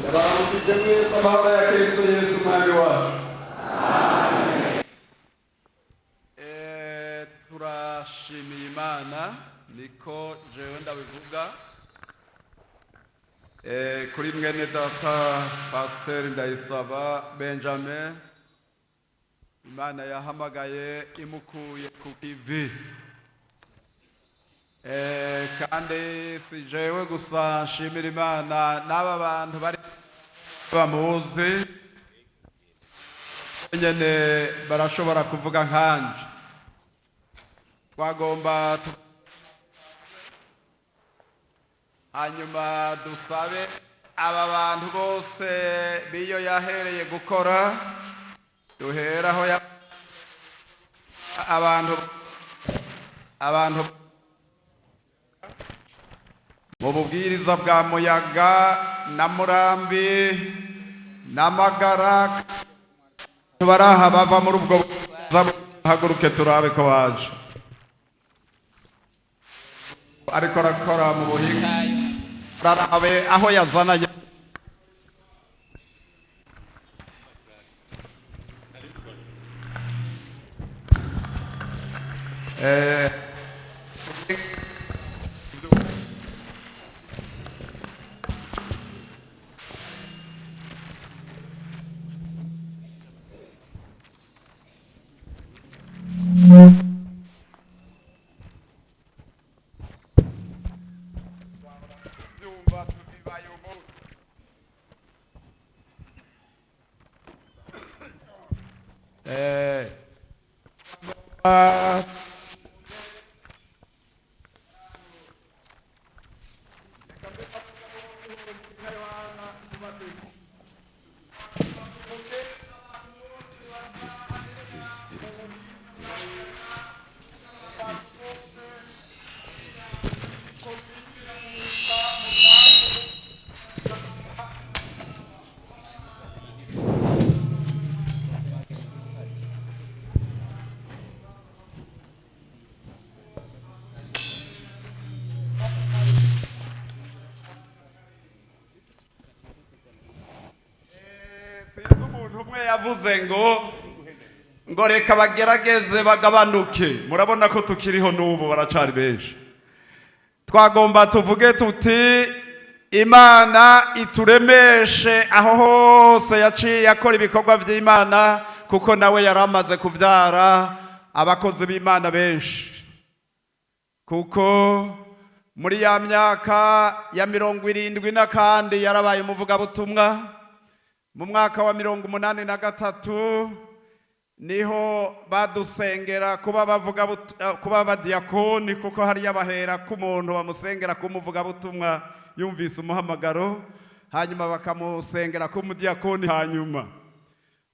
Ndabaramukije mwese, amahoro ya Kristo Yesu Umwami wacu. Turashimiye Imana, niko jewe ndabivuga. Kuri mwene data Pasiteri Ndayisaba Benjamin, Imana yahamagaye imukuye ku kivi. Kandi si jewe gusa nshimira Imana, n'aba bantu bari bamuzi nyene barashobora kuvuga nkanje. Twagomba hanyuma dusabe aba bantu bose biyo yahereye gukora, duheraho ya abantu mu bubwiriza bwa Muyaga na Murambi n'Amagara baraha bava muri ubwo haguruke turabe ko baje, ariko arakora mu buhinga, rarabe aho yazananye. Byumva tubibaye umunsi. Sinzi, umuntu umwe yavuze ngo reka bagerageze bagabanuke. Murabona ko tukiriho n'ubu, baracari benshi. Twagomba tuvuge tuti Imana ituremeshe aho hose yaciye akora ibikorwa by'Imana, kuko nawe yari amaze kubyara abakozi b'Imana benshi, kuko muri ya myaka ya 70 n'akandi yarabaye umuvugabutumwa. Mu mwaka wa 83 niho badusengera kuba bavuga kuba abadiyakoni, kuko hariya bahera ko umuntu bamusengera kuba umuvugabutumwa yumvise umuhamagaro, hanyuma bakamusengera kuba umudiyakoni. Hanyuma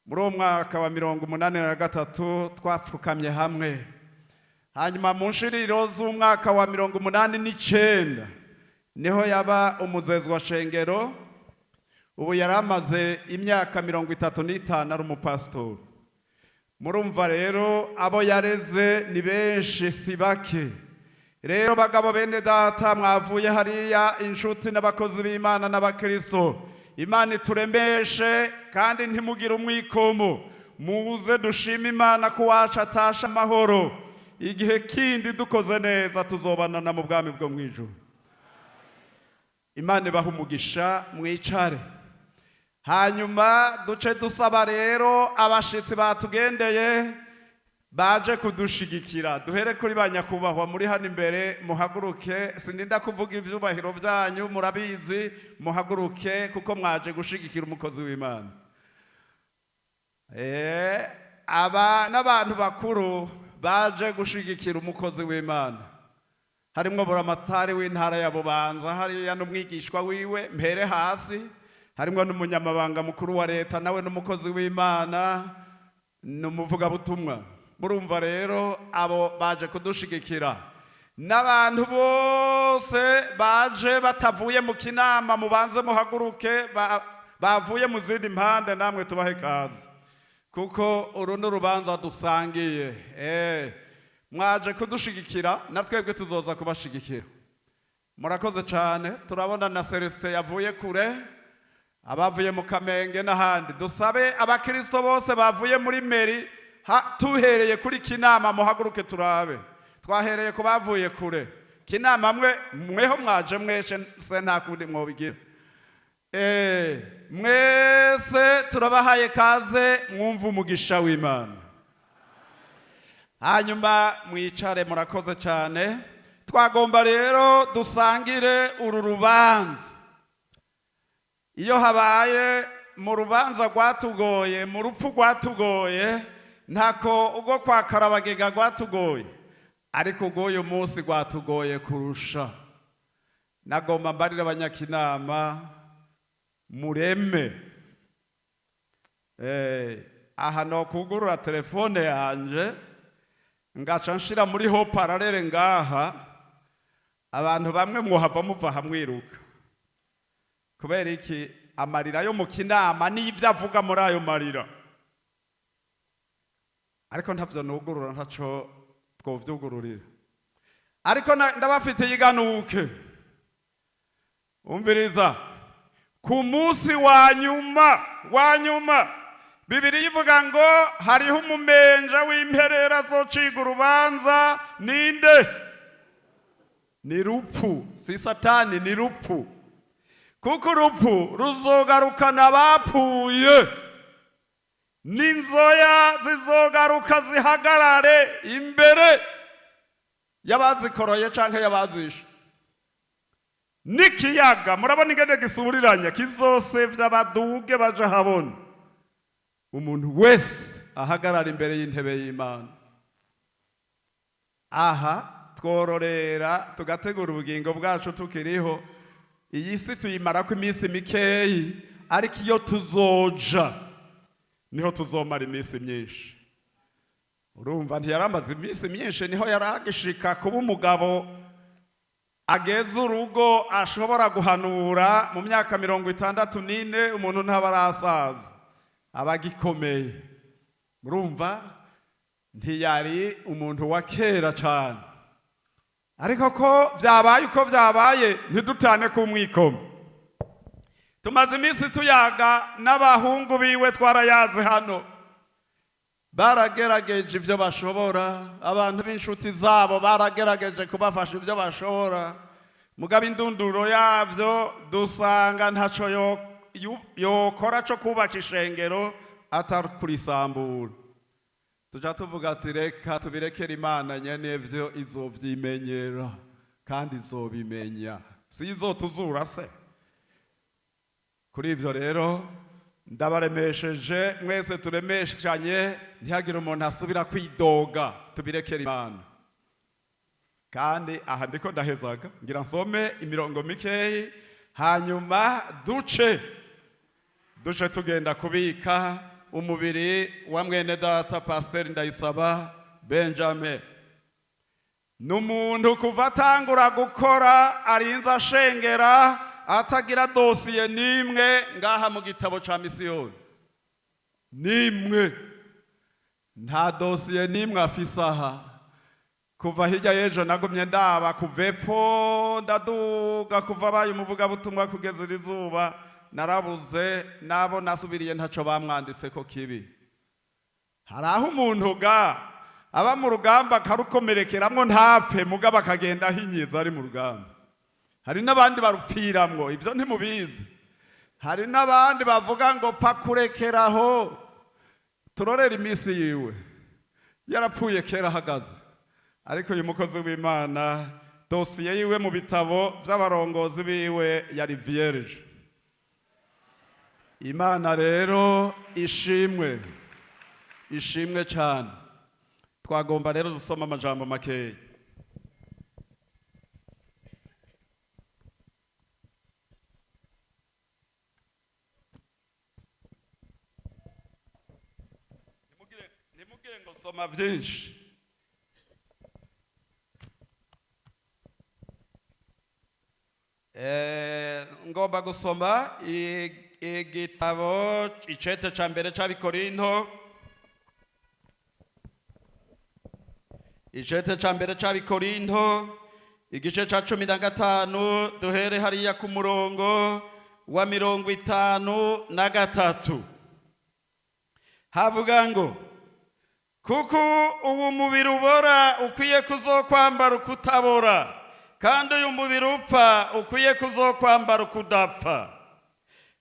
muri uwo mwaka wa 83 twapfukamye hamwe. Hanyuma mu nshiriro z'umwaka wa 89 niho yaba umuzezwa shengero. Ubu yari amaze imyaka 35 ari umupasitori. Murumva rero abo yareze ni benshi, si bake. Rero bagabo, bene data mwavuye hariya, inshuti n'abakozi b'Imana n'abakristo, Imana ituremeshe kandi ntimugire umwikomo. Muze dushime Imana ko wacu atasha amahoro. Igihe kindi dukoze neza tuzobanana mu bwami bwo mu ijuru. Imana ibaha umugisha, mwicare. Hanyuma duce dusaba rero abashitsi batugendeye baje kudushigikira. Duhere kuri ba nyakubahwa muri hano imbere, muhaguruke. Sindinda kuvuga ivyubahiro byanyu, murabizi. Muhaguruke kuko mwaje gushigikira umukozi w'Imana. Aba n'abantu bakuru baje gushigikira umukozi w'Imana, harimwo buramatari w'intara ya Bubanza hariya n'umwigishwa wiwe. Mpere hasi, harimwo n'umunyamabanga mukuru wa leta, nawe n'umukozi w'Imana, ni umuvugabutumwa. Murumva rero abo baje kudushigikira, n'abantu bose baje batavuye mu Kinama, mubanze muhaguruke. Bavuye mu zindi mpande, namwe tubahe kaze, kuko uru ni urubanza dusangiye. Mwaje kudushigikira, na twebwe tuzoza kubashigikira. Murakoze cyane. Turabona na Celestin yavuye kure. Abavuye mu Kamenge n'ahandi, dusabe abakristo bose bavuye muri mairie, tuhereye kuri Kinama, muhaguruke turabe. Twahereye ku bavuye kure. Kinama mwe mweho mwaje mweshe se, nta kundi mwobigira. Mwese turabahaye kaze, mwumve umugisha w'Imana, hanyuma mwicare. Murakoze cyane. Twagomba rero dusangire uru rubanza. Iyo habaye mu rubanza rwatugoye, mu rupfu rwatugoye, ntako ubwo kwa Karabagega rwatugoye, ariko ubw'uyu munsi rwatugoye kurusha. Nagomba mbarire abanyakinama mureme. Aha no kugurura telefone yanje ngaca nshira muri haut-parleur ngaha, abantu bamwe mwohava muva hamwiruka. Kubera iki? Amarira yo mu Kinama n'ivyo avuga muri ayo marira, ariko ntavyo nugurura, ntaco twovyugururira. Ariko ndabafitiye iganuke. Umviriza, ku munsi wa nyuma wa nyuma, Bibiliya ivuga ngo hariho umumenja w'imperera azociga urubanza. Ninde? Ni rupfu, si Satani, ni rupfu. Kuko urupfu ruzogarukana abapfuye, n'inzoya zizogaruka zihagarare imbere y'abazikoroye canke y'abazishe. N'ikiyaga murabona ingene gisuburiranye, kizosevya baduge baja habona. Umuntu wese ahagarara imbere y'intebe y'Imana. Aha twororera tugategura ubugingo bwacu tukiriho. Iyi si tuyimarako iminsi mikeyi, ariko iyo tuzoja niho tuzomara iminsi myinshi. Urumva ntiyaramaze iminsi myinshi, niho yaragishika kuba umugabo ageze urugo, ashobora guhanura. Mu myaka 64 umuntu ntaba arasaza, aba agikomeye. Murumva ntiyari umuntu wa kera cyane. Ariko ko byabaye uko byabaye, ntidutane ku mwikomo. Tumaze iminsi tuyaga n'abahungu biwe, twarayaze hano, baragerageje ibyo bashobora. Abantu b'inshuti zabo baragerageje kubafasha ibyo bashobora, mugabo indunduro yabyo dusanga ntaco yokora co kubaka ishengero atari kurisambura. Tuja tuvuga ati reka tubirekere Imana nyene, ivyo izovyimenyera kandi izobimenya, si izotuzura se. Kuri ivyo rero ndabaremesheje mwese, turemeshanye, ntihagire umuntu asubira kwidoga, tubirekere Imana. Kandi aha ndiko ndahezaga, ngira nsome imirongo mikeyi, hanyuma duce tugenda kubika umubiri wa mwene data Pasiteri Ndayisaba Benjamin. Ni umuntu kuva atangura gukora arinze ashengera atagira dosiye n'imwe ngaha mu gitabo ca misiyoni, n'imwe. Nta dosiye n'imwe afise aha. Kuva hirya y'ejo nagumye ndaba kuva epfo ndaduga, kuva abaye umuvugabutumwa kugeza iri zuba, narabuze nabo nasubiriye, ntaco bamwanditse ko kibi. Hari aho umuntu ga aba mu rugamba akarukomerekeramwo ntapfe, mugabo akagenda ahinyiza ari mu rugamba. Hari n'abandi barupfiramwo, ibyo ntimubizi. Hari n'abandi bavuga ngo pfa kurekeraho turorera iminsi yiwe, yarapfuye kera ahagaze. Ariko uyu mukozi w'Imana, dosiye yiwe mu bitabo by'abarongozi biwe yari vierge. Imana rero ishimwe, ishimwe cyane. Twagomba rero dusoma amajambo makeya. Ntimugire ngo soma byinshi. Ngomba gusoma igitabo icete ca mbere c'Abikorinto, icete ca mbere c'Abikorinto, igice ca 15, duhere hariya ku murongo wa 53, havuga ngo: "Kuko ubu mubiri ubora ukwiye kuzokwambara ukutabora, kandi uyu mubiri upfa ukwiye kuzokwambara ukudapfa.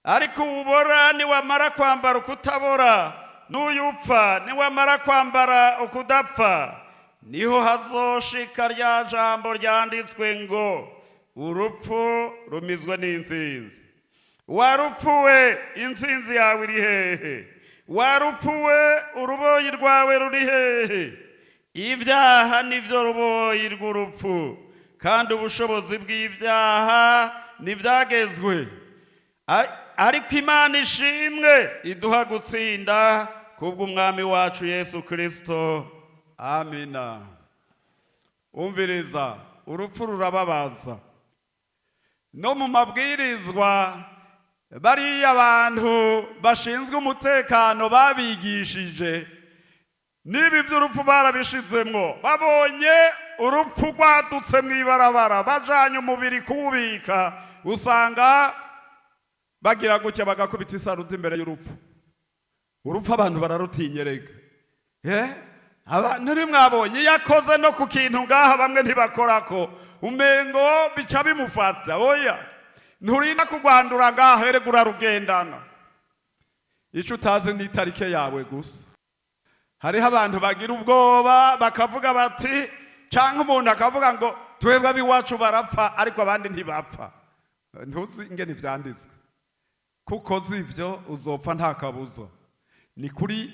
Ariko uwubora niwamara kwambara ukutabora, n'uyu upfa niwamara kwambara ukudapfa, niho hazoshika rya jambo ryanditswe ngo: 'Urupfu rumizwe n'intsinzi. Warupfuwe, intsinzi yawe iri hehe? Warupfuwe, uruboyi rwawe ruri hehe?' Ibyaha nibyo ruboyi rw'urupfu, kandi ubushobozi bw'ibyaha ntibyagezwe. Ariko Imana ishimwe iduha gutsinda kubw'Umwami wacu Yesu Kirisito. Amina." Umviriza, urupfu rurababaza. No mu mabwirizwa bariya bantu bashinzwe umutekano babigishije, n'ibi by'urupfu barabishizemwo. Babonye urupfu rwadutse mu ibarabara, bajanye umubiri kuwubika, usanga bagira gutya, bagakubita isaruti imbere y'urupfu. Urupfu abantu bararutinyerega. Abantu ntimwabonye iyo akoze no ku kintu ngaha, bamwe ntibakorako, umengo bica bimufata. Oya, nturinda kugwandura ngaha, erega urarugendana. Ico utazi ni itarike yawe gusa. Hariho abantu bagira ubwoba, bakavuga bati, canke umuntu akavuga ngo: "Twebwe ab'iwacu barapfa, ariko abandi ntibapfa." Ntuzi ingene ivyanditswe, kuko zivyo uzopfa nta kabuza. Ni kuri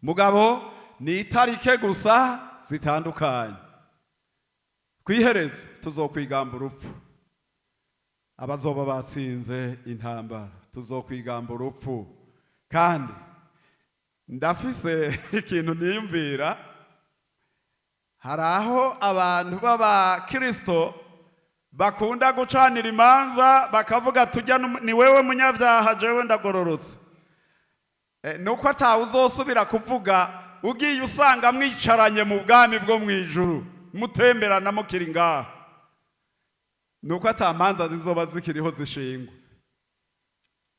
mugabo ni itarike gusa zitandukanye. Kwihereza tuzokwigamba urupfu. Abazoba batsinze intambara tuzokwigamba urupfu. Kandi ndafise ikintu niyumvira: hari aho abantu b'abakirisito bakunda gucanira imanza, bakavuga: "Tujya ni wewe munyabyaha, jewe ndagororotse." Nuko atawe uzosubira kuvuga, ugiye usanga mwicaranye mu bwami bwo mu ijuru, mutemberana mukiri ngaha. Nuko ata manza zizoba zikiriho zishingwa.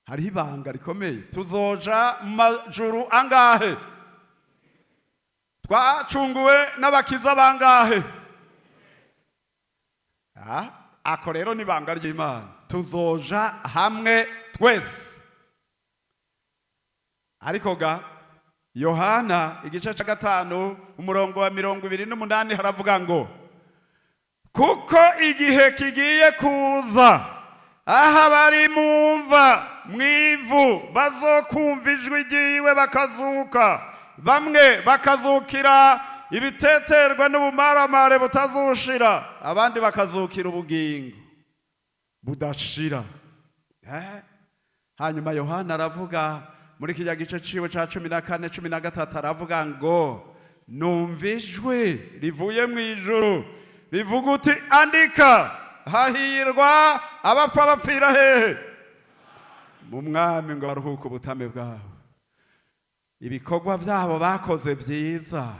Hariho ibanga rikomeye: tuzoja mu majuru angahe? Twacunguwe n'abakiza bangahe? Ah, ako rero ni ibanga ry'Imana. Tuzoja hamwe twese. Ariko ga Yohana igice cya 5, umurongo wa 28, haravuga ngo: "Kuko igihe kigiye kuza aho abari mu mva mu ivu bazokumva ijwi ryiwe bakazuka, bamwe bakazukira ibiteterwa n'ubumaramare butazushira, abandi bakazukira ubugingo budashira." Hanyuma Yohana aravuga muri kijya gice ciwe ca 14, 13, aravuga ngo: "Numva ijwi rivuye mu ijuru rivuga uti: 'Andika: hahirwa abapfa bapfira hehe? Mu Mwami, ngo baruhuke ubutame bwabo, ibikorwa byabo bakoze byiza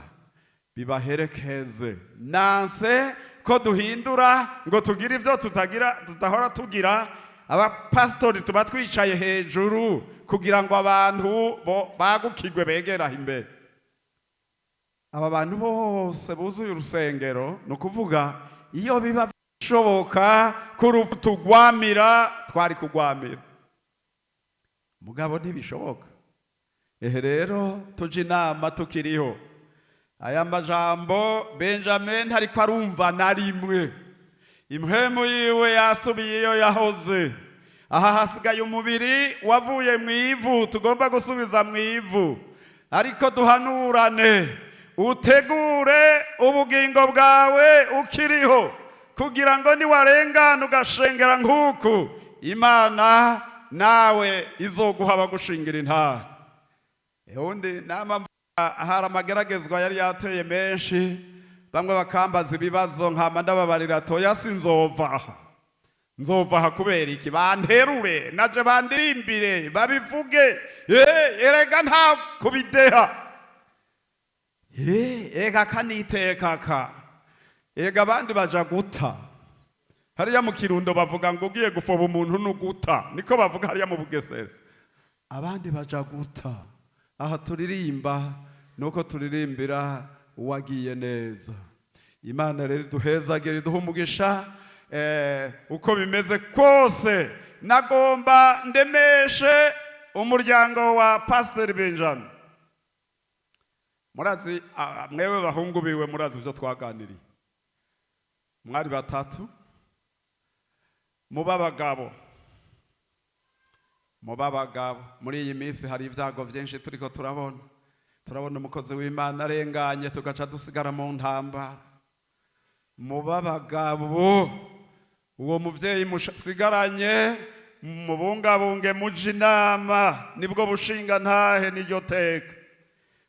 bibaherekeze.'" Nanse ko duhindura ngo tugire ibyo tutagira, tudahora tugira. Abapasitori tuba twicaye hejuru kugira ngo abantu bo bagukirwe, begera imbere. Aba bantu bose buzuye urusengero, ni ukuvuga iyo biba bishoboka ko urupfu tugwamira, twari kugwamira. Mugabo ntibishoboka. Ehe rero, tuje inama tukiriho. Aya majambo Benjamin ntariko arumva na rimwe, impwemu yiwe yasubiye iyo yahoze. Aha hasigaye umubiri wavuye mu ivu tugomba gusubiza mu ivu. Ariko duhanurane: utegure ubugingo bwawe ukiriho, kugira ngo niwarengana ugashengera nk'uku, Imana nawe izoguha abagushingira intahe. Ubundi nama hari amageragezwa yari yateye menshi, bamwe bakambaza ibibazo, nkama ndababarira: "Toya, sinzova aha. Nzova aha kubera iki? Banterure naje, bandirimbire, babivuge." Erega nta kubideha. Ega kanitekaka, ega abandi baja guta. Hariya mu Kirundo bavuga ngo ugiye gufoba umuntu n'uguta, niko bavuga hariya mu Bugesera. Abandi baja guta. Aha turirimba nuko turirimbira uwagiye neza. Imana rero iduhezagire, iduhe umugisha. Uko bimeze kose, nagomba ndemeshe umuryango wa Pasiteri Benjamin. Murazi, mwewe bahungu biwe, murazi ibyo twaganiriye. Mwari batatu, muba abagabo, muba abagabo. Muri iyi minsi hari ibyago byinshi turiko turabona. Turabona umukozi w'Imana arenganye, tugaca dusigara mu ntambara. Muba abagabo. Uwo muvyeyi musigaranye mubungabunge, muje inama, nibwo bushinga ntahe, niryo teka,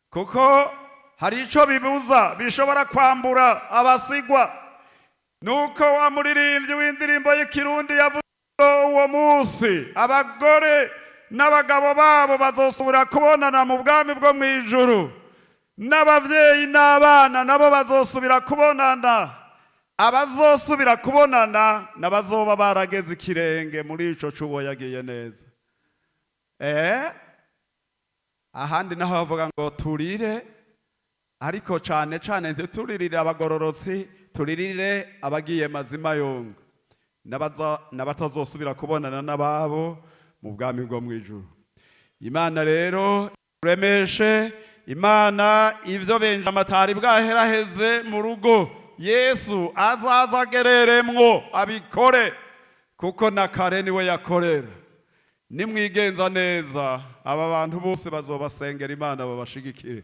kuko hari ico bibuza bishobora kwambura abasigwa. Nuko wa muririmbyi w'indirimbo y'ikirundi yavuze ngo uwo munsi abagore n'abagabo babo bazosubira kubonana mu bwami bwo mu ijuru, n'abavyeyi n'abana nabo bazosubira kubonana. Abazosubira kubonana n'abazoba barageze ikirenge muri ico cuwo yagiye neza. Ahandi naho bavuga ngo turire, ariko cane cane ntituririre abagororotsi, turirire abagiye mazima yonga n'abatazosubira kubonana n'ababo mu bwami bwo mu ijuru. Imana rero turemeshe. Imana, ivyo Benjamin atari bwaheraheze mu rugo, Yesu azaza agereremwo abikore, kuko na kare niwe yakorera. Nimwigenza neza, aba bantu bose bazobasengera Imana, babashigikire.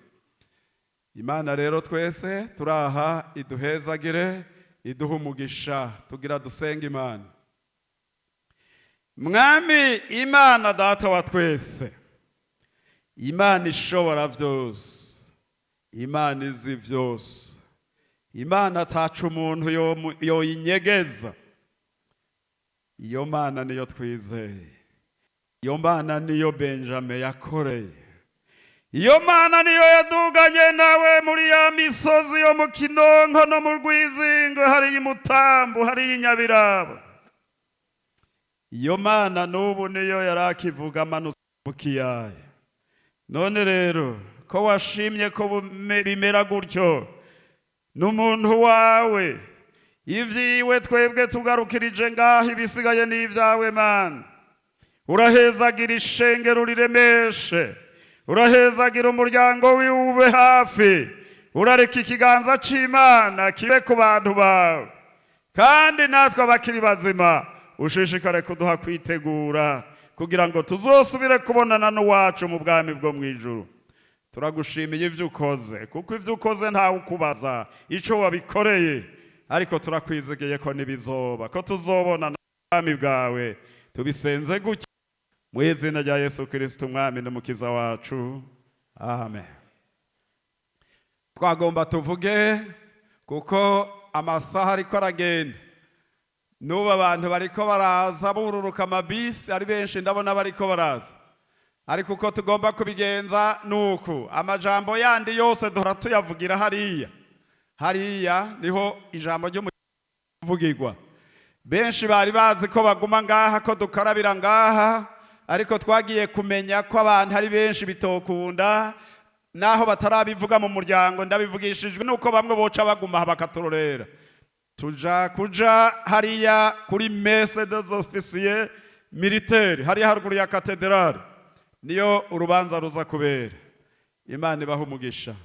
Imana rero twese turaha iduhezagire, iduhe umugisha. Tugira dusenga Imana. Mwami Imana, Data wa twese, Imana ishobora byose, Imana izi byose, Imana ataca umuntu yoyinyegeza, iyo Mana niyo twizeye, iyo Mana niyo Benjamin yakoreye, iyo Mana niyo yaduganye nawe muri ya misozi yo mu Kinonko no mu Rwizingo, hariya imutambu, hariya inyabirabo. Iyo Mana n'ubu niyo yari akivuga amanutse mu kiyaya. None rero ko washimye ko bimera gutyo, n'umuntu wawe, ivyiwe twebwe tugarukirije ngaho, ibisigaye n'ibyawe. Mana, urahezagira ishengero riremeshe, urahezagira umuryango wiwe, ube hafi, urareka ikiganza c'Imana kibe ku bantu bawe. Kandi natwe abakiri bazima ushishikare kuduha kwitegura kugira ngo tuzosubire kubonana n'uwacu mu bwami bwo mu ijuru. Turagushimiye ivyo ukoze, kuko ivyo ukoze ntawe ukubaza ico wabikoreye, ariko turakwizigiye ko nibizoba ko tuzobona ubwami bwawe. Tubisenze gutya mu izina rya Yesu Kristo, Umwami n'Umukiza wacu, amen. Twagomba tuvuge kuko amasaha ariko aragenda. N'ubu abantu bariko baraza bururuka amabisi ari benshi, ndabona bariko baraza. Ariko uko tugomba kubigenza nuku: amajambo yandi yose duhora tuyavugira hariya. Hariya niho ijambo ry'umuvugirwa. Benshi bari bazi ko baguma ngaha, ko dukarabira ngaha, ariko twagiye kumenya ko abantu ari benshi bitokunda. Naho batarabivuga mu muryango, ndabivugishijwe nuko bamwe boca baguma bakaturorera. Tuja kuja hariya kuri messe des officiers militaires, hariya haruguru ya katedrale, niyo urubanza ruza kubera. Imana ibaha umugisha.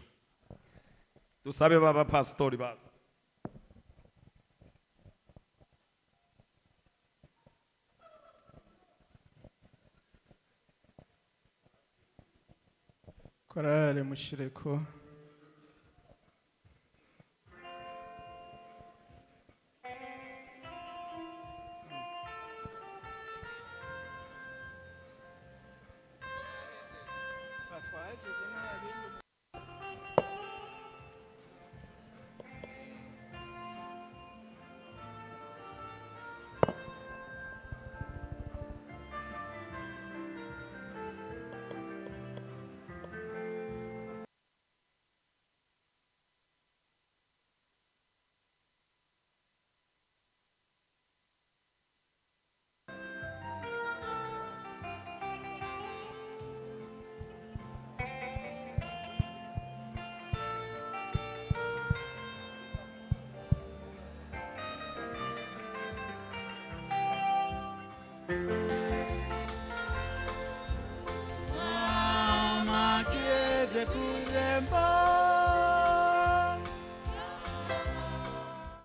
Dusabe baba pastori baza. Korale mushireko.